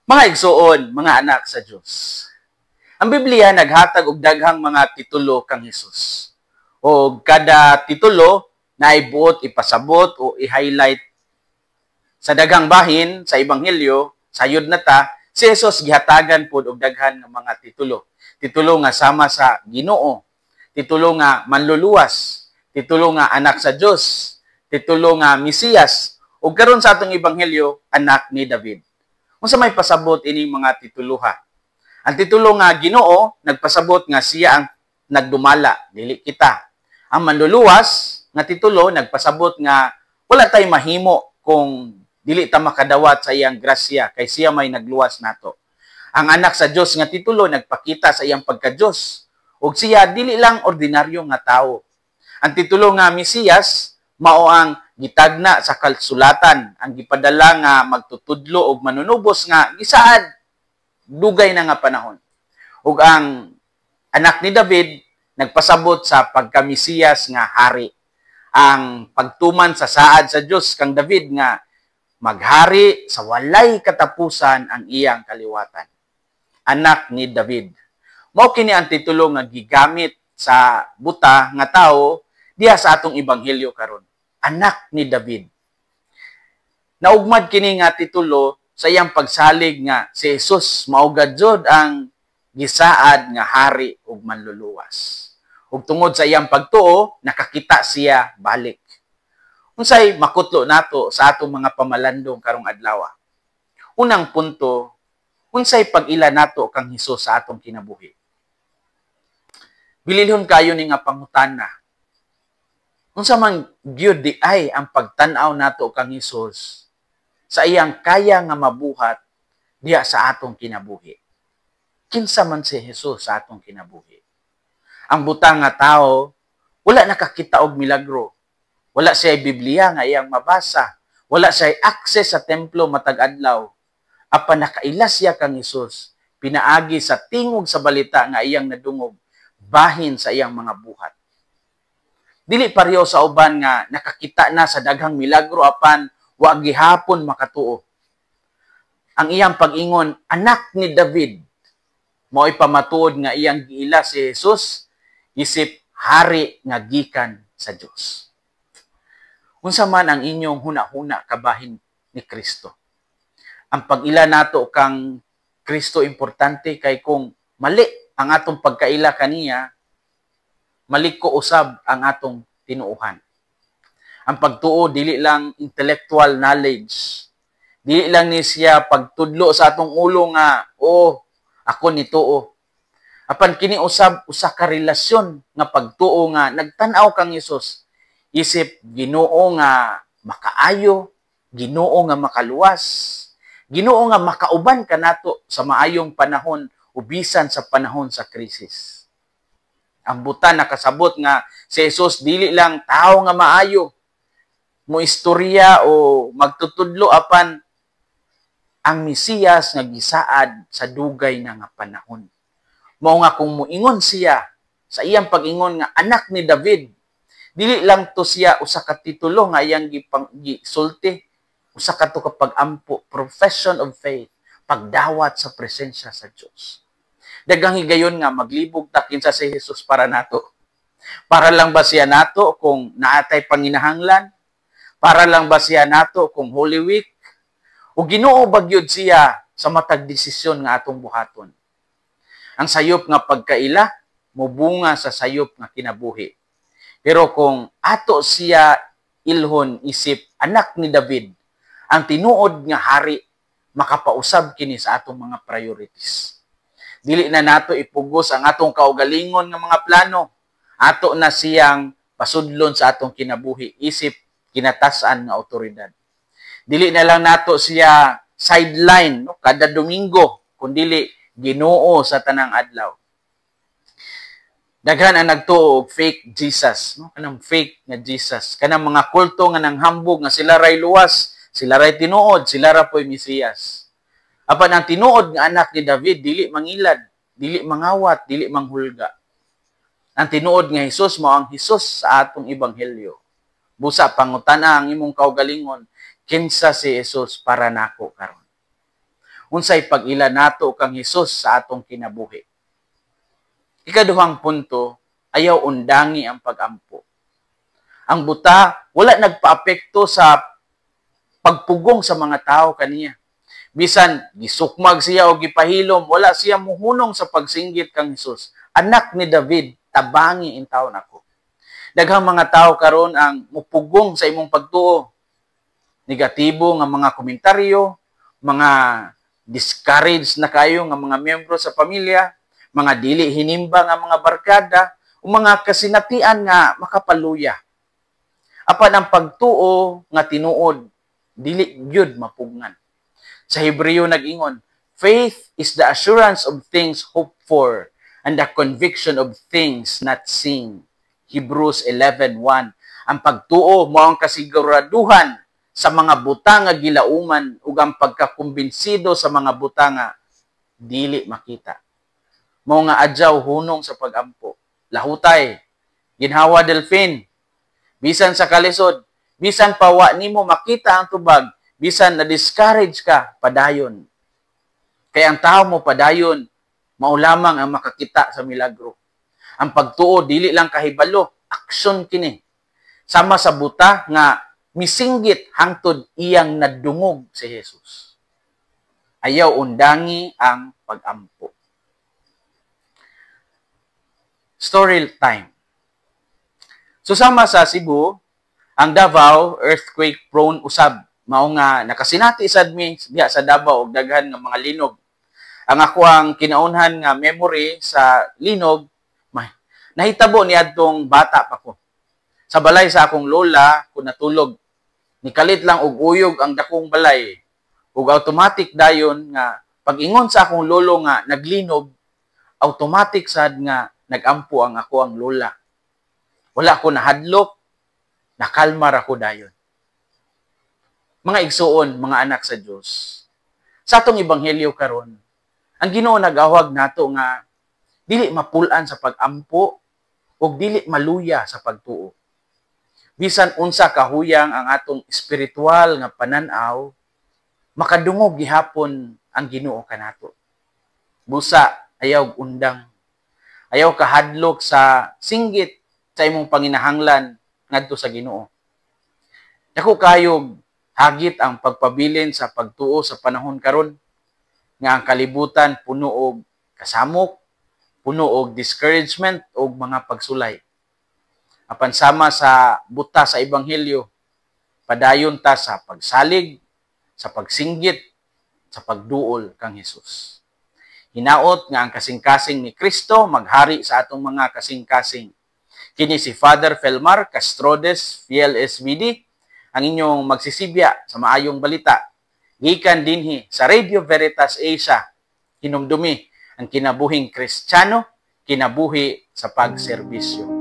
Mga igsuon, mga anak sa Dios. Ang Biblia naghatag og daghang mga titulo kang Hesus. O kada titulo naay buot ipasabot o i-highlight sa daghang bahin sa Ebanghelyo. Sayod na ta, si Jesus gihatagan pod og daghan nga mga titulo. Titulo nga sama sa Ginoo, titulo nga Manluluwas, titulo nga Anak sa Dios, titulo nga Mesiyas, ug karon sa atong Ebanghelyo, Anak ni David. Unsa may pasabot ining mga tituluha? Ang titulo nga Ginoo nagpasabot nga siya ang nagdumala, dili kita. Ang Manluluwas nga titulo nagpasabot nga wala tay mahimo kung dili ta makadawat sa iyang grasya, kay siya may nagluwas nato. Ang Anak sa Dios nga titulo nagpakita sa iyang pagka-Dios ug siya dili lang ordinaryo nga tawo. Ang titulo nga Mesiyas mao ang gitagna sa kasulatan, ang gipadala nga magtutudlo og manunubos nga gisaad dugay na nga panahon. Ug ang Anak ni David nagpasabot sa pagka-Mesiyas nga hari. Ang pagtuman sa saad sa Dios kang David nga maghari sa walay katapusan ang iyang kaliwatan. Anak ni David. Mao kini ang titulo nga gigamit sa buta nga tawo diha sa atong Ebanghelyo karon. Anak ni David. Naugmad kini nga titulo sa iyang pagsalig nga si Jesus mao jud ang gisaad nga hari ug Manluluwas. Ug tungod sa iyang pagtuo, nakakita siya balik. Unsay makutlo nato sa atong mga pamalandong karong adlaw? Unang punto, unsay pag-ila nato kang Hesus sa atong kinabuhi? Bililhon kayo ni nga pangutana. Unsa man gyud di ay ang pagtan-aw nato kang Hesus sa iyang kaya nga mabuhat diha sa atong kinabuhi? Kinsa man si Hesus sa atong kinabuhi? Ang butang nga tao wala nakakita og milagro. Wala siya Biblia nga iyang mabasa. Wala siya access sa templo matag adlaw. Apan nakaila siya kang Hesus pinaagi sa tingog sa balita nga iyang nadungog bahin sa iyang mga buhat. Dili pareho sa uban nga nakakita na sa daghang milagro apan wa gihapon makatuo. Ang iyang pag-ingon, "Anak ni David," mao'y pamatuod nga iyang giila si Jesus isip hari nga gikan sa Dios. Unsa man ang inyong huna-huna kabahin ni Kristo? Ang pag-ila nato kang Kristo importante, kay kung mali ang atong pagkaila kaniya, maliko usab ang atong tinuohan. Ang pagtuo dili lang intellectual knowledge. Dili lang ni siya pagtudlo sa atong ulo nga, "Oh, ako nituo." Apan kini usab usa ka relasyon nga pagtuo nga nagtan-aw kang Hesus isip Ginoo nga makaayo, Ginoo nga makaluwas, Ginoo nga makauban kanato sa maayong panahon o bisan sa panahon sa krisis. Ang buta nakasabot nga si Jesus dili lang tao nga maayo, mo istorya o magtutudlo, apan ang Mesiyas nga gisaad sa dugay na nga panahon. Mao nga kung moingon siya sa iyang pag-ingon nga Anak ni David, dili lang to siya usa ka titulo nga iyang gisulti, usa ka to ka pag-ampo, profession of faith, pagdawat sa presensya sa Dios. Daghang higayon nga maglibog ta kinsa si Jesus para nato. Para lang ba siya nato kung naatay panginahanglan? Para lang ba siya nato kung Holy Week? O Ginoo ba gyud siya sa matag desisyon nga atong buhaton? Ang sayop nga pagkaila mobunga sa sayop nga kinabuhi. Pero kung ato siya ilhon isip Anak ni David, ang tinuod nga hari, makapausab kini sa atong mga priorities. Dili na nato ipugos ang atong kaugalingon nga mga plano. Ato na siyang pasudlon sa atong kinabuhi isip kinatasan nga otoridad. Dili na lang nato siya sideline, no, kada Domingo, kundili Ginoo sa tanang adlaw. Daghan ang nagtuo og fake Jesus, no? Kanang fake nga Jesus, kanang mga kulto nga nanghambog nga sila ray luwas, sila ray tinuod, sila ra po'y Mesiyas. Apan ang tinuod nga Anak ni David dili mangilad, dili mangawat, dili manghulga. Ang tinuod nga Hesus mao ang Hesus sa atong Ebanghelyo. Busa pangutana ang imong kaugalingon, kinsa si Jesus para nako karon? Unsay pag-ila nato kang Hesus sa atong kinabuhi? Ikaduhang punto, ayaw undangi ang pagampo. Ang buta wala nagpaapekto sa pagpugong sa mga tao kaniya. Bisan gisukmag siya o gipahilom, wala siya muhunong sa pagsinggit kang Hesus, "Anak ni David, tabangi intawon ako." Daghang mga tao karon ang mupugong sa imong pagtuo. Negatibo nga mga komentaryo, mga discourage na kayo nga mga miyembro sa pamilya, mga dili hinimba nga mga barkada, o mga kasinatian nga makapaluya. Apan ang pagtuo nga tinuod, dili gyud mapugngan. Sa Hebreo nag-ingon, "Faith is the assurance of things hoped for and the conviction of things not seen." Hebrews 11:1. Ang pagtuo mao ang kasiguraduhan sa mga butang nga gilauman ug ang pagkakumbinsido sa mga butang nga dili makita. Mao nga adyaw hunong sa pagampo. Lahutay, ginhawa, Delfin. Bisan sa kalisod, bisan pa wa nimo makita ang tubag, bisan na discourage ka, padayon. Kay ang tao mo padayon, mao lamang ang makakita sa milagro. Ang pagtuo dili lang kahibalo, aksyon kini. Sama sa buta nga misinggit hangtod iyang nadungog si Jesus. Ayaw undangi ang pagampo. Story time. So sama sa Cebu, ang Davao earthquake prone usab. Mao nga nakasinati sad mi diha sa Davao og daghan nga mga linog. Ang ako ang kinaunhan nga memory sa linog may nahitabo niadtong bata pa ko. Sa balay sa akong lola ko natulog. Nikalit lang og uyog ang dakong balay. Ug automatic dayon nga pag-ingon sa akong lolo nga naglinog, automatic sad nga nagampo ang ako ang lola. Wala ko nahadlok, nakalma ra ko dayon. Mga igsuon, mga anak sa Dios. Sa atong ebanghelyo karon, ang Ginoo nag-awhag nato nga dili mapul-an sa pag-ampo ug dili maluya sa pagtuo. Bisan unsa kahuyang ang atong espiritual nga panan-aw, makadungog gihapon ang Ginoo kanato. Busa ayaw undang. Ayaw kahadlok sa singgit sa imong panginahanglan ngadto sa Ginoo. Dako kayog hagit ang pagpabilin sa pagtuo sa panahon karon nga ang kalibutan puno og kasamok, puno og discouragement ug mga pagsulay. Apan sama sa buta sa ebanghelyo, padayon ta sa pagsalig, sa pagsinggit, sa pagduol kang Hesus. Hinaot nga ang kasing-kasing ni Kristo maghari sa atong mga kasing-kasing. Kini si Father Felmar Castrodes, Fiel SVD, ang inyong magsisibya sa maayong balita. Gikan dinhi sa Radio Veritas Asia, hinumdumi ang kinabuhing Kristiyano, kinabuhi sa pagserbisyo.